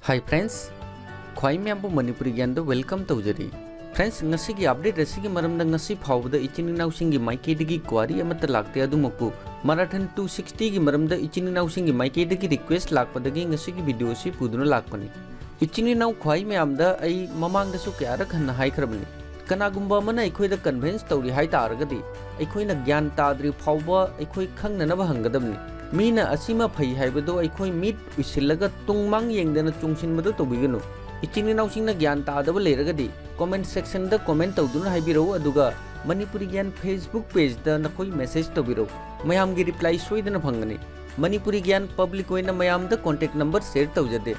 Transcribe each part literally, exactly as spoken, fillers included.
Hi friends, ꯈ꯭ꯋꯥꯏ ꯃꯌꯥꯝꯕꯨ Manipuri ꯒ꯭ꯌꯥꯟꯗ welcome ꯇꯧꯖꯔꯤ꯫ Friends, ꯉꯁꯤꯒꯤ update ꯑꯁꯤꯒꯤ ꯃꯔꯝꯗ ꯉꯁꯤ ꯐꯥꯎꯕꯗ ꯏꯆꯤꯟ ꯏꯅꯥꯎꯁꯤꯡꯒꯤ ꯃꯥꯏꯀꯩꯗꯒꯤ query ꯑꯃꯠꯇ ꯂꯥꯛꯇꯦ꯫ ꯑꯗꯨꯃꯛꯄꯨ Marathon two sixty ꯒꯤ ꯃꯔꯝꯗ ꯏꯆꯤꯟ ꯏꯅꯥꯎꯁꯤꯡꯒꯤ ꯃꯥꯏꯀꯩꯗꯒꯤ request ꯂꯥꯛꯄꯗꯒꯤ ꯉꯁꯤꯒꯤ video ꯑꯁꯤ ꯄꯨꯗꯨꯅ ꯂꯥꯛꯄꯅꯤ꯫ ꯏꯆꯤꯟ ꯏꯅꯥꯎ ꯈ꯭ꯋꯥꯏ ꯃꯌꯥꯝꯗ ꯑꯩ ꯃꯃꯥꯡꯗꯁꯨ ꯀꯌꯥꯔꯛ ꯍꯟꯅ ꯍꯥꯏꯈ꯭ꯔꯕꯅꯤ, ꯀꯅꯥꯒꯨꯝꯕ ꯑꯃꯅ ꯑꯩꯈꯣꯏꯗ convince ꯇꯧꯔꯤ ꯍꯥꯏ ꯇꯥꯔꯒꯗꯤ ꯑꯩꯈꯣꯏꯅ ꯒ꯭ꯌꯥꯟ ꯇꯥꯗ꯭ꯔꯤ ꯐꯥꯎꯕ ꯑꯩꯈꯣꯏ ꯈꯪꯅꯅꯕ ꯍꯪꯒꯗꯕꯅꯤ꯫ ꯃꯤꯅ ꯑꯁꯤꯃ ꯐꯩ ꯍꯥꯏꯕꯗꯣ ꯑꯩꯈꯣꯏ ꯃꯤꯠ ꯎꯏꯁꯤꯜꯂꯒ ꯇꯨꯡ ꯃꯥꯡ ꯌꯦꯡꯗꯅ ꯆꯨꯡꯁꯤꯟꯕꯗꯣ ꯇꯧꯕꯤꯒꯅꯨ꯫ ꯏꯆꯤꯟ ꯏꯅꯥꯎꯁꯤꯡꯅ ꯒ꯭ꯌꯥꯟ ꯇꯥꯗꯕ ꯂꯩꯔꯒꯗꯤ comment section ꯗ comment ꯇꯧꯗꯨꯅ ꯍꯥꯏꯕꯤꯔꯛꯎ, ꯑꯗꯨꯒ ꯃꯅꯤꯄꯨꯔꯤ ꯒ꯭ꯌꯥꯟ Facebook page ꯇ ꯅꯈꯣꯏ message ꯇꯧꯕꯤꯔꯛꯎ꯫ ꯃꯌꯥꯝꯒꯤ reply ꯁꯣꯏꯗꯅ ꯐꯪꯒꯅꯤ꯫ ꯃꯅꯤꯄꯨꯔꯤ ꯒ꯭ꯌꯥꯟ public ꯑꯣꯏꯅ ꯃꯌꯥꯝꯗ contact number share ꯇꯧꯖꯗꯦ꯫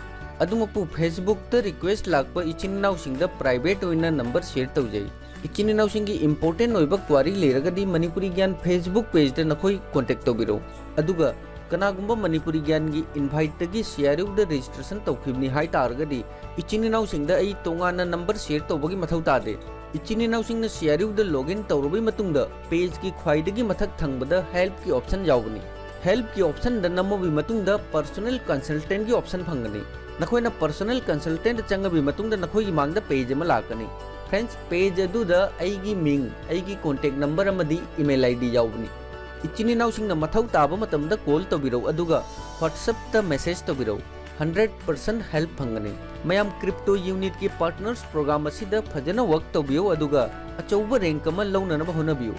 ꯑꯗꯨꯃꯛꯄꯨ Facebook ꯇ request ꯂꯥꯛꯄ ꯏꯆꯤꯟ ꯏꯅꯥꯎꯁꯤꯡꯗ private ꯑꯣꯏꯅ number share ꯇꯧꯖꯩ꯫ ꯏꯆꯤꯟ ꯏꯅꯥꯎꯁꯤꯡꯒꯤ important ꯑꯣꯏꯕ query ꯂꯩꯔꯒꯗꯤ ꯃꯅꯤꯄꯨꯔꯤ ꯒ꯭ꯌꯥꯟ Facebook page ꯇ ꯅꯈꯣꯏ contact ꯇꯧꯕꯤꯔꯛꯎ꯫ ꯑꯗꯨꯒ ꯀꯅꯥꯒꯨꯝꯕ ꯃꯅꯤꯄꯨꯔꯤ ꯒ꯭ꯌꯥꯟꯒꯤ invite ꯇꯒꯤ C R U ꯗ registration ꯇꯧꯈꯤꯕꯅꯤ ꯍꯥꯏ ꯇꯥꯔꯒꯗꯤ ꯏꯆꯤꯟ ꯏꯅꯥꯎꯁꯤꯡꯗ ꯑꯩ ꯇꯣꯉꯥꯟꯅ number share ꯇꯧꯕꯒꯤ ꯃꯊꯧ ꯇꯥꯗꯦ꯫ ꯏꯆꯤꯟ ꯏꯅꯥꯎꯁꯤꯡꯅ C R U ꯗ login ꯇꯧꯔꯕꯩ ꯃꯇꯨꯡꯗ page ꯀꯤ ꯈ꯭ꯋꯥꯏꯗꯒꯤ ꯃꯊꯛ ꯊꯪꯕꯗ help ꯀꯤ option ꯌꯥꯎꯕꯅꯤ꯫ Help ꯀꯤ option ꯗ ꯅꯝꯃꯕꯒꯤ ꯃꯇꯨꯡꯗ personal consultant ꯀꯤ option ꯐꯪꯒꯅꯤ꯫ ꯅꯈꯣꯏꯅ personal consultant ꯆꯪꯉꯕꯒꯤ ꯃꯇꯨꯡꯗ ꯅꯈꯣꯏꯒꯤ ꯃꯥꯡꯗ page ꯑꯃ ꯂꯥꯛꯀꯅꯤ꯫ Friends, page ꯑꯗꯨꯗ ꯑꯩꯒꯤ ꯃꯤꯡ, ꯑꯩꯒꯤ contact number ꯑꯃꯗꯤ email I D ꯌꯥꯎꯕꯅꯤ꯫ ꯏꯆꯤꯟ ꯏꯅꯥꯎꯁꯤꯡꯅ ꯃꯊꯧ ꯇꯥꯕ ꯃꯇꯝꯗ call ꯇꯧꯕꯤꯔꯛꯎ, ꯑꯗꯨꯒ WhatsApp ꯇ message ꯇꯧꯕꯤꯔꯛꯎ꯫ Hundred percent help ꯐꯪꯒꯅꯤ꯫ ꯃꯌꯥꯝ crypto unit ꯀꯤ partners program ꯑꯁꯤꯗ ꯐꯖꯅ work ꯇꯧꯕꯤꯌꯨ, ꯑꯗꯨꯒ ꯑꯆꯧꯕ rank ꯑꯃ ꯂꯧꯅꯅꯕ ꯍꯣꯠꯅꯕꯤꯌꯨ꯫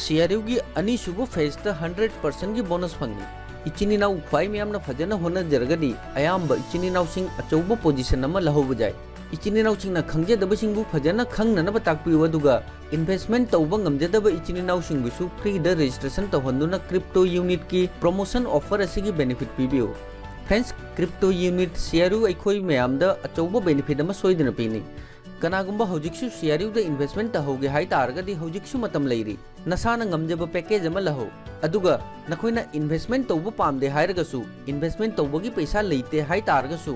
C R U ꯒꯤ ꯑꯅꯤꯁꯨꯕ phase ꯇ hundred percent ꯒꯤ bonus ꯐꯪꯏ꯫ ꯏꯆꯤꯟ ꯏꯅꯥꯎ ꯈ꯭ꯋꯥꯏ ꯃꯌꯥꯝꯅ ꯐꯖꯅ ꯍꯣꯠꯅꯖꯔꯒꯗꯤ ꯑꯌꯥꯝꯕ ꯏꯆꯤꯟ ꯏꯅꯥꯎꯁꯤꯡ ꯑꯆꯧꯕ position ꯑꯃ ꯂꯧꯍꯧꯕ ꯌꯥꯏ꯫ ꯏꯆꯤꯟ ꯏꯅꯥꯎꯁꯤꯡꯅ ꯈꯪꯖꯗꯕꯁꯤꯡꯕꯨ ꯐꯖꯅ ꯈꯪꯅꯅꯕ ꯇꯥꯛꯄꯤꯌꯨ, ꯑꯗꯨꯒ investment ꯇꯧꯕ ꯉꯝꯖꯗꯕ ꯏꯆꯤꯟ ꯏꯅꯥꯎꯁꯤꯡꯕꯨꯁꯨ free ꯗ registration ꯇꯧꯍꯟꯗꯨꯅ crypto unit ꯀꯤ promotion offer ꯑꯁꯤꯒꯤ benefit ꯄꯤꯕꯤꯌꯨ꯫ Friends, crypto unit C R U ꯑꯩꯈꯣꯏ ꯃꯌꯥꯝꯗ ꯑꯆꯧꯕ benefit ꯑꯃ ꯁꯣꯏꯗꯅ ꯄꯤꯅꯤ꯫ ꯀꯅꯥꯒꯨꯝꯕ ꯍꯧꯖꯤꯛꯁꯨ C R U ꯗ investment ꯇꯧꯍꯧꯒꯦ ꯍꯥꯏ ꯇꯥꯔꯒꯗꯤ ꯍꯧꯖꯤꯛꯁꯨ ꯃꯇꯝ ꯂꯩꯔꯤ꯫ ꯅꯁꯥꯅ ꯉꯝꯖꯕ package ꯑꯃ ꯂꯧꯍꯧ꯫ ꯑꯗꯨꯒ ꯅꯈꯣꯏꯅ investment ꯇꯧꯕ ꯄꯥꯝꯗꯦ ꯍꯥꯏꯔꯒꯁꯨ, investment ꯇꯧꯕꯒꯤ ꯄꯩꯁꯥ ꯂꯩꯇꯦ ꯍꯥꯏ ꯇꯥꯔꯒꯁꯨ,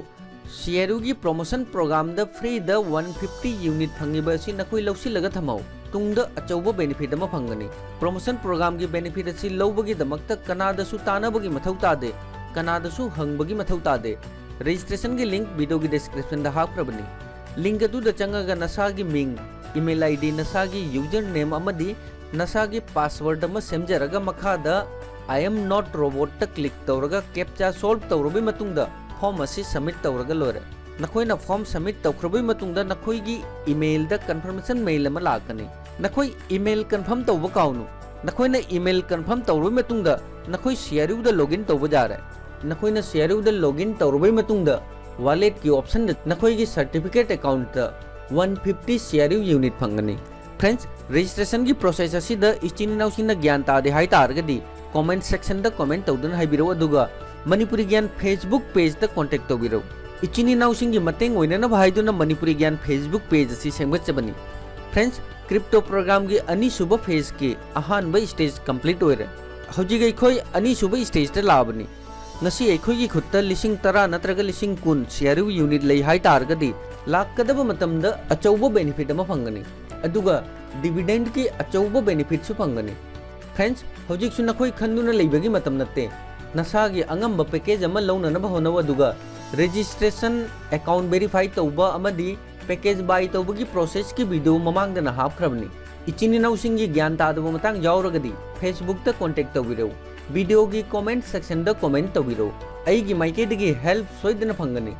C R U ꯒꯤ promotion program ꯗ free ꯗ one fifty unit ꯐꯪꯉꯤꯕ ꯑꯁꯤ ꯅꯈꯣꯏ ꯂꯧꯁꯤꯜꯂꯒ ꯊꯝꯍꯧ꯫ ꯇꯨꯡꯗ ꯑꯆꯧꯕ benefit ꯑꯃ ꯐꯪꯒꯅꯤ꯫ Promotion program ꯒꯤ benefit ꯑꯁꯤ ꯂꯧꯕꯒꯤꯗꯃꯛꯇ ꯀꯅꯥꯗꯁꯨ ꯇꯥꯟꯅꯕꯒꯤ ꯃꯊꯧ ꯇꯥꯗꯦ, ꯀꯅꯥꯗꯁꯨ ꯍꯪꯕꯒꯤ ꯃꯊꯧ ꯇꯥꯗꯦ꯫ Registration ꯒꯤ link video ꯒꯤ description ꯗ ꯍꯥꯞꯈ꯭ꯔꯕꯅꯤ꯫ Link ꯑꯗꯨꯗ ꯆꯪꯉꯒ ꯅꯁꯥꯒꯤ ꯃꯤꯡ, email ID, ꯅꯁꯥꯒꯤ user name ꯑꯃꯗꯤ ꯅꯁꯥꯒꯤ password ꯑꯃ ꯁꯦꯝꯖꯔꯒ ꯃꯈꯥꯗ "I am not robot" ꯇ click ꯇꯧꯔꯒ captcha solve ꯇꯧꯔꯕꯩ ꯃꯇꯨꯡꯗ form ꯑꯁꯤ submit ꯇꯧꯔꯒ ꯂꯣꯏꯔꯦ꯫ ꯅꯈꯣꯏꯅ form submit ꯇꯧꯈ꯭ꯔꯕꯩ ꯃꯇꯨꯡꯗ ꯅꯈꯣꯏꯒꯤ email ꯗ confirmation mail ꯑꯃ ꯂꯥꯛꯀꯅꯤ꯫ ꯅꯈꯣꯏ email confirm ꯇꯧꯕ ꯀꯥꯎꯅꯨ꯫ ꯅꯈꯣꯏꯅ email confirm ꯇꯧꯔꯕꯩ ꯃꯇꯨꯡꯗ ꯅꯈꯣꯏ C R U ꯗ login ꯇꯧꯕ ꯌꯥꯔꯦ꯫ ꯅꯈꯣꯏꯅ C R U ꯗ login ꯇꯧꯔꯕꯩ ꯃꯇꯨꯡꯗ wallet ꯀꯤ option ꯗ ꯅꯈꯣꯏꯒꯤ certificate account ꯇ one fifty C R U unit ꯐꯪꯒꯅꯤ꯫ Friends, registration ꯒꯤ process ꯑꯁꯤꯗ ꯏꯆꯤꯟ ꯏꯅꯥꯎꯁꯤꯡꯅ ꯒ꯭ꯌꯥꯟ ꯇꯥꯗꯦ ꯍꯥꯏ ꯇꯥꯔꯒꯗꯤ comment section ꯗ comment ꯇꯧꯗꯨꯅ ꯍꯥꯏꯕꯤꯔꯛꯎ, ꯑꯗꯨꯒ ꯃꯅꯤꯄꯨꯔꯤ ꯒ꯭ꯌꯥꯟ Facebook page ꯇ contact ꯇꯧꯕꯤꯔꯛꯎ꯫ ꯏꯆꯤꯟ ꯏꯅꯥꯎꯁꯤꯡꯒꯤ ꯃꯇꯦꯡ ꯑꯣꯏꯅꯅꯕ ꯍꯥꯏꯗꯨꯅ ꯃꯅꯤꯄꯨꯔꯤ ꯒ꯭ꯌꯥꯟ Facebook page ꯑꯁꯤ ꯁꯦꯝꯒꯠꯆꯕꯅꯤ꯫ Friends, crypto program ꯒꯤ ꯑꯅꯤꯁꯨꯕ phase ꯀꯤ ꯑꯍꯥꯟꯕ stage complete ꯑꯣꯏꯔꯦ꯫ ꯍꯧꯖꯤꯛ ꯑꯩꯈꯣꯏ ꯑꯅꯤꯁꯨꯕ stage ꯇ ꯂꯥꯛꯑꯕꯅꯤ꯫ ꯉꯁꯤ ꯑꯩꯈꯣꯏꯒꯤ ꯈꯨꯠꯇ ꯂꯤꯁꯤꯡ ꯇꯔꯥ ꯅꯠꯇ꯭ꯔꯒ ꯂꯤꯁꯤꯡ ꯀꯨꯟ C R U unit ꯂꯩ ꯍꯥꯏ ꯇꯥꯔꯒꯗꯤ, ꯂꯥꯛꯀꯗꯕ ꯃꯇꯝꯗ ꯑꯆꯧꯕ benefit ꯑꯃ ꯐꯪꯒꯅꯤ, ꯑꯗꯨꯒ dividend ꯀꯤ ꯑꯆꯧꯕ benefit ꯁꯨ ꯐꯪꯒꯅꯤ꯫ Friends, ꯍꯧꯖꯤꯛꯁꯨ ꯅꯈꯣꯏ ꯈꯟꯗꯨꯅ ꯂꯩꯕꯒꯤ ꯃꯇꯝ ꯅꯠꯇꯦ꯫ ꯅꯁꯥꯒꯤ ꯑꯉꯝꯕ package ꯑꯃ ꯂꯧꯅꯅꯕ ꯍꯣꯠꯅꯧ, ꯑꯗꯨꯒ registration, account verify ꯇꯧꯕ ꯑꯃꯗꯤ package buy ꯇꯧꯕꯒꯤ process ꯀꯤ video ꯃꯃꯥꯡꯗꯅ ꯍꯥꯞꯈ꯭ꯔꯕꯅꯤ꯫ ꯏꯆꯤꯟ ꯏꯅꯥꯎꯁꯤꯡꯒꯤ ꯒ꯭ꯌꯥꯟ ꯇꯥꯗꯕ ꯃꯇꯥꯡ ꯌꯥꯎꯔꯒꯗꯤ Facebook ꯇ contact ꯇꯧꯕꯤꯔꯛꯎ, video ꯒꯤ comment section ꯗ comment ꯇꯧꯕꯤꯔꯛꯎ꯫ ꯑꯩꯒꯤ ꯃꯥꯏꯀꯩꯗꯒꯤ help ꯁꯣꯏꯗꯅ ꯐꯪꯒꯅꯤ꯫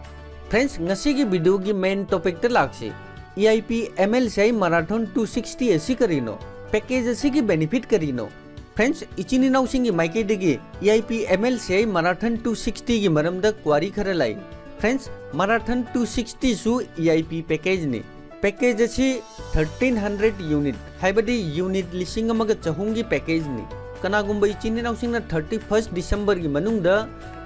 Friends, ꯉꯁꯤꯒꯤ video ꯒꯤ main topic ꯇ ꯂꯥꯛꯁꯤ꯫ E I P M L C I Marathon two sixty ꯑꯁꯤ ꯀꯔꯤꯅꯣ? Package ꯑꯁꯤꯒꯤ benefit ꯀꯔꯤꯅꯣ? Friends, ꯏꯆꯤꯟ ꯏꯅꯥꯎꯁꯤꯡꯒꯤ ꯃꯥꯏꯀꯩꯗꯒꯤ E I P M L C I Marathon two sixty ꯒꯤ ꯃꯔꯝꯗ query ꯈꯔ ꯂꯥꯛꯏ꯫ Friends, Marathon two sixty ꯁꯨ E I P package ꯅꯤ꯫ Package ꯑꯁꯤ thirteen hundred unit, ꯍꯥꯏꯕꯗꯤ unit ꯂꯤꯁꯤꯡ ꯑꯃꯒ ꯆꯍꯨꯝꯒꯤ package ꯅꯤ꯫ ꯀꯅꯥꯒꯨꯝꯕ ꯏꯆꯤꯟ ꯏꯅꯥꯎꯁꯤꯡꯅ thirty first December ꯒꯤ ꯃꯅꯨꯡꯗ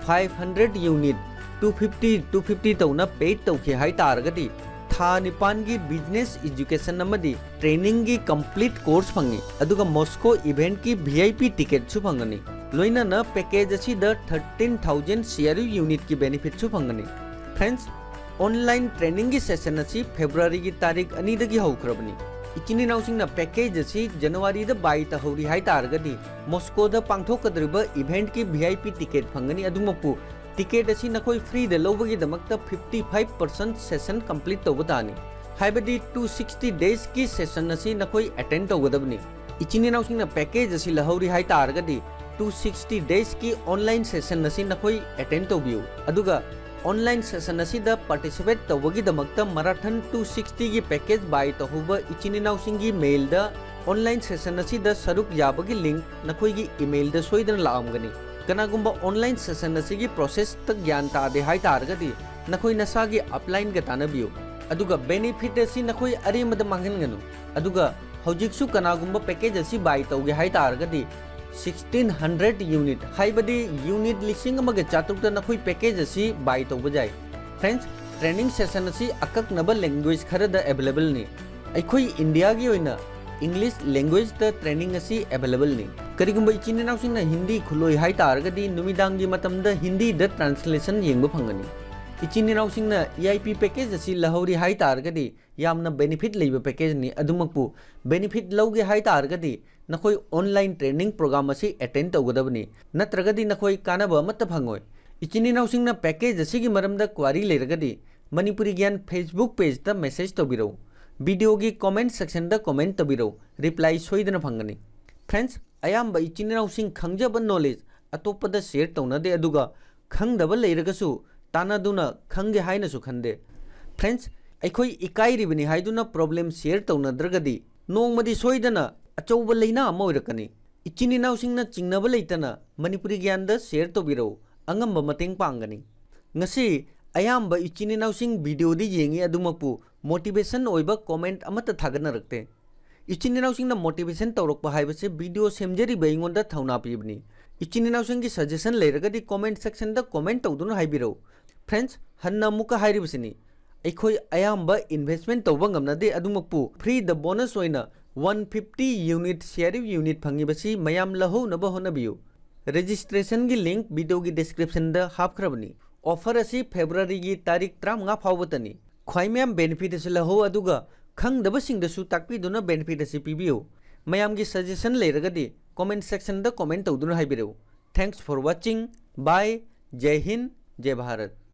five hundred unit, two fifty, two fifty ꯇꯧꯅ paid ꯇꯧꯈꯤ ꯍꯥꯏ ꯇꯥꯔꯒꯗꯤ, ꯊꯥ ꯅꯤꯄꯥꯟꯒꯤ business education ꯑꯃꯗꯤ training ꯒꯤ complete course ꯐꯪꯉꯤ, ꯑꯗꯨꯒ Moscow event ꯀꯤ V I P ticket ꯁꯨ ꯐꯪꯒꯅꯤ꯫ ꯂꯣꯏꯅꯅ package ꯑꯁꯤꯗ thirteen thousand C R U unit ꯀꯤ benefit ꯁꯨ ꯐꯪꯒꯅꯤ꯫ Friends, online training ꯒꯤ session ꯑꯁꯤ February ꯒꯤ ꯇꯥꯔꯤꯛ ꯑꯅꯤꯗꯒꯤ ꯍꯧꯈ꯭ꯔꯕꯅꯤ꯫ ꯏꯆꯤꯟ ꯏꯅꯥꯎꯁꯤꯡꯅ package ꯑꯁꯤ January ꯗ buy ꯇꯧꯍꯧꯔꯤ ꯍꯥꯏ ꯇꯥꯔꯒꯗꯤ, Moscow ꯗ ꯄꯥꯡꯊꯣꯛꯀꯗꯧꯔꯤꯕ event ꯀꯤ V I P ticket ꯐꯪꯒꯅꯤ꯫ ꯑꯗꯨꯃꯛꯄꯨ ꯇꯤꯀꯦꯠ ꯑꯁꯤ ꯅꯈꯣꯏ ꯐ꯭ꯔꯤꯗ ꯂꯧꯕꯒꯤꯗꯃꯛꯇ fifty five percent session complete ꯇꯧꯕ ꯇꯥꯅꯤ, ꯍꯥꯏꯕꯗꯤ two sixty days ꯀꯤ session ꯑꯁꯤ ꯅꯈꯣꯏ attend ꯇꯧꯒꯗꯕꯅꯤ꯫ ꯏꯆꯤꯟ ꯏꯅꯥꯎꯁꯤꯡꯅ package ꯑꯁꯤ ꯂꯧꯍꯧꯔꯤ ꯍꯥꯏ ꯇꯥꯔꯒꯗꯤ two sixty days ꯀꯤ online session ꯑꯁꯤ ꯅꯈꯣꯏ attend ꯇꯧꯕꯤꯌꯨ꯫ ꯑꯗꯨꯒ online session ꯑꯁꯤꯗ participate ꯇꯧꯕꯒꯤꯗꯃꯛꯇ marathon two sixty ꯒꯤ package buy ꯇꯧꯍꯧꯕ ꯏꯆꯤꯟ ꯏꯅꯥꯎꯁꯤꯡꯒꯤ mail ꯗ online session ꯑꯁꯤꯗ ꯁꯔꯨꯛ ꯌꯥꯕꯒꯤ link ꯅꯈꯣꯏꯒꯤ email ꯗ ꯁꯣꯏꯗꯅ ꯂꯥꯛꯂꯝꯒꯅꯤ꯫ ꯀꯅꯥꯒꯨꯝꯕ online session ꯑꯁꯤꯒꯤ process ꯇ ꯒ꯭ꯌꯥꯟ ꯇꯥꯗꯦ ꯍꯥꯏ ꯇꯥꯔꯒꯗꯤ ꯅꯈꯣꯏ ꯅꯁꯥꯒꯤ upline ꯒ ꯇꯥꯟꯅꯕꯤꯌꯨ꯫ ꯑꯗꯨꯒ benefit ꯑꯁꯤ ꯅꯈꯣꯏ ꯑꯔꯦꯝꯕꯗ ꯃꯥꯡꯍꯟꯒꯅꯨ꯫ ꯑꯗꯨꯒ ꯍꯧꯖꯤꯛꯁꯨ ꯀꯅꯥꯒꯨꯝꯕ package ꯑꯁꯤ buy ꯇꯧꯒꯦ ꯍꯥꯏ ꯇꯥꯔꯒꯗꯤ sixteen hundred unit, ꯍꯥꯏꯕꯗꯤ unit ꯂꯤꯁꯤꯡ ꯑꯃꯒ ꯆꯥꯇ꯭ꯔꯨꯛꯇ ꯅꯈꯣꯏ package ꯑꯁꯤ buy ꯇꯧꯕ ꯌꯥꯏ꯫ Friends, training session ꯑꯁꯤ ꯑꯀꯛꯅꯕ language ꯈꯔꯗ available ꯅꯤ꯫ ꯑꯩꯈꯣꯏ ꯏꯟꯗꯤꯌꯥꯒꯤ ꯑꯣꯏꯅ English language ꯇ training ꯑꯁꯤ available ꯅꯤ꯫ ꯀꯔꯤꯒꯨꯝꯕ ꯏꯆꯤꯟ ꯏꯅꯥꯎꯁꯤꯡꯅ ꯍꯤꯟꯗꯤ ꯈꯨꯠꯂꯣꯏ ꯍꯥꯏ ꯇꯥꯔꯒꯗꯤ ꯅꯨꯃꯤꯗꯥꯡꯒꯤ ꯃꯇꯝꯗ ꯍꯤꯟꯗꯤꯗ translation ꯌꯦꯡꯕ ꯐꯪꯒꯅꯤ꯫ ꯏꯆꯤꯟ ꯏꯅꯥꯎꯁꯤꯡꯅ E I P package ꯑꯁꯤ ꯂꯧꯍꯧꯔꯤ ꯍꯥꯏ ꯇꯥꯔꯒꯗꯤ ꯌꯥꯝꯅ benefit ꯂꯩꯕ package ꯅꯤ꯫ ꯑꯗꯨꯃꯛꯄꯨ benefit ꯂꯧꯒꯦ ꯍꯥꯏ ꯇꯥꯔꯒꯗꯤ ꯅꯈꯣꯏ online training program ꯑꯁꯤ attend ꯇꯧꯒꯗꯕꯅꯤ, ꯅꯠꯇ꯭ꯔꯒꯗꯤ ꯅꯈꯣꯏ ꯀꯥꯟꯅꯕ ꯑꯃꯠꯇ ꯐꯪꯂꯣꯏ꯫ ꯏꯆꯤꯟ ꯏꯅꯥꯎꯁꯤꯡꯅ package ꯑꯁꯤꯒꯤ ꯃꯔꯝꯗ query ꯂꯩꯔꯒꯗꯤ ꯃꯅꯤꯄꯨꯔꯤ ꯒ꯭ꯌꯥꯟ Facebook page ꯇ message ꯇꯧꯕꯤꯔꯛꯎ꯫ Video ꯒꯤ comment section ꯗ comment ꯇꯧꯕꯤꯔꯛꯎ, reply ꯁꯣꯏꯗꯅ ꯐꯪꯒꯅꯤ꯫ Friends, ꯑꯌꯥꯝꯕ ꯏꯆꯤꯟ ꯏꯅꯥꯎꯁꯤꯡ ꯈꯪꯖꯕ knowledge ꯑꯇꯣꯞꯄꯗ share ꯇꯧꯅꯗꯦ, ꯑꯗꯨꯒ ꯈꯪꯗꯕ ꯂꯩꯔꯒꯁꯨ ꯇꯥꯟꯅꯗꯨꯅ ꯈꯪꯒꯦ ꯍꯥꯏꯅꯁꯨ ꯈꯟꯗꯦ꯫ Friends, ꯑꯩꯈꯣꯏ ꯏꯀꯥꯏꯔꯤꯕꯅꯤ ꯍꯥꯏꯗꯨꯅ problem share ꯇꯧꯅꯗ꯭ꯔꯒꯗꯤ ꯅꯣꯡꯃꯗꯤ ꯁꯣꯏꯗꯅ ꯑꯆꯧꯕ ꯂꯩꯅꯥ ꯑꯃ ꯑꯣꯏꯔꯛꯀꯅꯤ꯫ ꯏꯆꯤꯟ ꯏꯅꯥꯎꯁꯤꯡꯅ ꯆꯤꯡꯅꯕ ꯂꯩꯇꯅ ꯃꯅꯤꯄꯨꯔꯤ ꯒ꯭ꯌꯥꯟꯗ share ꯇꯧꯕꯤꯔꯛꯎ, ꯑꯉꯝꯕ ꯃꯇꯦꯡ ꯄꯥꯡꯒꯅꯤ꯫ ꯉꯁꯤ ꯑꯌꯥꯝꯕ ꯏꯆꯤꯟ ꯏꯅꯥꯎꯁꯤꯡ video ꯗꯤ ꯌꯦꯡꯉꯤ, ꯑꯗꯨꯃꯛꯄꯨ motivation ꯑꯣꯏꯕ comment ꯑꯃꯠꯇ ꯊꯥꯒꯠꯅꯔꯛꯇꯦ꯫ ꯏꯆꯤꯟ ꯏꯅꯥꯎꯁꯤꯡꯅ motivation ꯇꯧꯔꯛꯄ ꯍꯥꯏꯕꯁꯦ video ꯁꯦꯝꯖꯔꯤꯕ ꯑꯩꯉꯣꯟꯗ ꯊꯧꯅꯥ ꯄꯤꯕꯅꯤ꯫ ꯏꯆꯤꯟ ꯏꯅꯥꯎꯁꯤꯡꯒꯤ suggestion ꯂꯩꯔꯒꯗꯤ comment section ꯗ comment ꯇꯧꯗꯨꯅ ꯍꯥꯏꯕꯤꯔꯛꯎ꯫ Friends, ꯍꯟꯅ ꯑꯃꯨꯛꯀ ꯍꯥꯏꯔꯤꯕꯁꯤꯅꯤ, ꯑꯩꯈꯣꯏ ꯑꯌꯥꯝꯕ investment ꯇꯧꯕ ꯉꯝꯅꯗꯦ, ꯑꯗꯨꯃꯛꯄꯨ free the bonus ꯑꯣꯏꯅ one fifty unit C R F unit ꯐꯪꯉꯤꯕꯁꯤ ꯃꯌꯥꯝ ꯂꯧꯍꯧꯅꯕ ꯍꯣꯠꯅꯕꯤꯌꯨ꯫ Registration ꯒꯤ link video ꯒꯤ description ꯗ ꯍꯥꯞꯈ꯭ꯔꯕꯅꯤ꯫ Offer ꯑꯁꯤ February ꯒꯤ ꯇꯥꯔꯤꯛ ꯇꯔꯥꯃꯉꯥ ꯐꯥꯎꯕꯇꯅꯤ꯫ ꯈ꯭ꯋꯥꯏ ꯃꯌꯥꯝ benefit ꯑꯁꯤ ꯂꯧꯍꯧ, ꯑꯗꯨꯒ ꯈꯪꯗꯕꯁꯤꯡꯗꯁꯨ ꯇꯥꯛꯄꯤꯗꯨꯅ benefit ꯑꯁꯤ ꯄꯤꯕꯤꯌꯨ꯫ ꯃꯌꯥꯝꯒꯤ suggestion ꯂꯩꯔꯒꯗꯤ comment section ꯗ comment ꯇꯧꯗꯨꯅ ꯍꯥꯏꯕꯤꯔꯛꯎ꯫ Thanks for watching. Bye. जय हिंद, जय भारत।